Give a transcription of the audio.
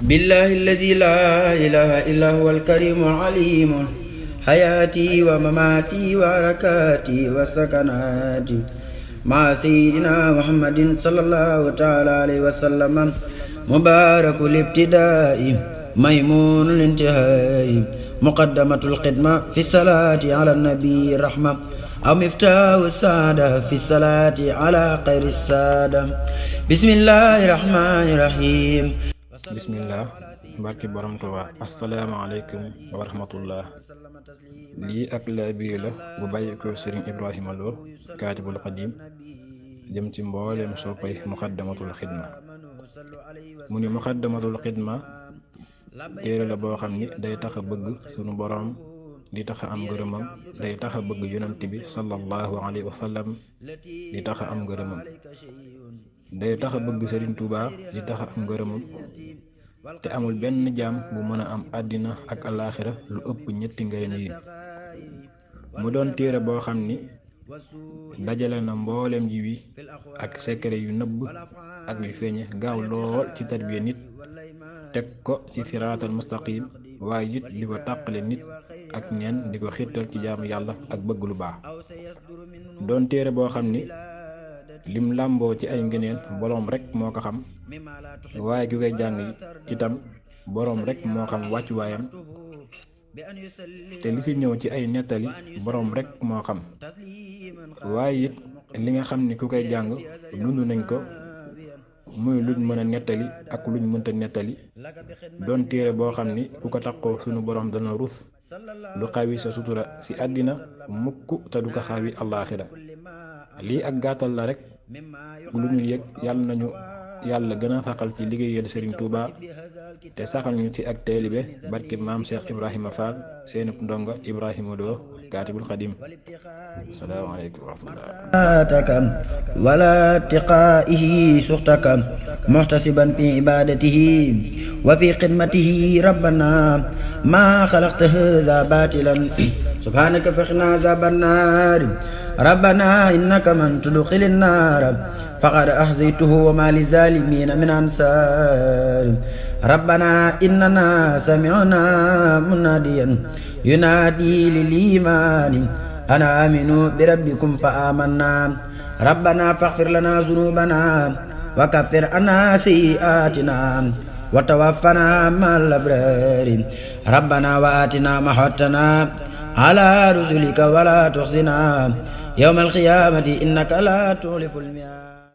بالله الذي لا إله إلا هو الكريم العليم حياتي ومماتي وحركاتي وسكناتي مع سيدنا محمد صلى الله تعالى عليه وسلم مبارك الابتداء ميمون الانتهاء مقدمة الخدمة في الصلاة على النبي الرحمة أو مفتاح السعادة في الصلاة على خير السادة بسم الله الرحمن الرحيم bismillah barki borom Tuubaa asalaamaaleykum wa rahmatullah lii ak laa biir la bu bàyyi ko sëriñ Ibrahima Lo kaatibul xadim jëm ci mbooleem soppay muxaddamatul xidma mu ni muxaddamatul xidma téere la boo xam ni day tax a bëgg sunu boroom di tax a am ngërëmam day tax a bëgg yonent bi sallallahu alayhi wa sallam di tax a am ngërëmam day tax a bëgg sëriñ Tuubaa di tax a am ngërëmam te amul benn jaam bu mën a am àddina ak alaaxira lu ëpp ñetti ngërëm yi mu doon téere boo xam ni dajale na mbooleem ji wi ak secret yu nëbb ak yu feeñe gaaw lool ci tarbiya nit teg ko ci siraatal mustaqim waaye it di ko tàqale nit ak ñeen di ko xiirtal ci jaamu yàlla ak bëgg lu baax doon téere boo xam ni lim làmboo ci ay ngëneel boroom rekk moo ko xam waaye ki koy jàng itam boroom rekk moo xam wàccuwaayam te li ci ñëw ci ay nettali boroom rekk moo xam waaye it li nga xam ni ku koy jàng dund nañ ko muy luñ mën a nettali ak luñ mënta nettali doon téere boo xam ni ku ko takkoo sunu boroom dana rus lu xawi sa sutura ci àddina mukk te du ko xawi àllaaxira lii ak gàttal la rekk lu ñu yëg yàlla nañu yàlla gën a saxal ci liggéeyal Serigne Touba te saxal ñu ci ak taalibe barke maam Cheikh Ibrahima Fall seenub ndongo Ibrahima Lo kaatibul xadim asalaamaaleykum wa rahmatullah wala tiqaa'ihi suxtaka muhtasiban fi ibadatihi wa fi xidmatihi rabbana ma xalaqta haza batilan subhanaka faxina azaban naar ربنا إنك من تدخل النار فقد أحزيته وما للظالمين من أنصار ربنا إننا سمعنا مناديا ينادي للإيمان أنا آمنوا بربكم فآمنا ربنا فاغفر لنا ذنوبنا وكفر عنا سيئاتنا وتوفنا مع الأبرار ربنا وآتنا ما وعدتنا على رسلك ولا تخزنا يوم القيامة إنك لا تخلف الميعاد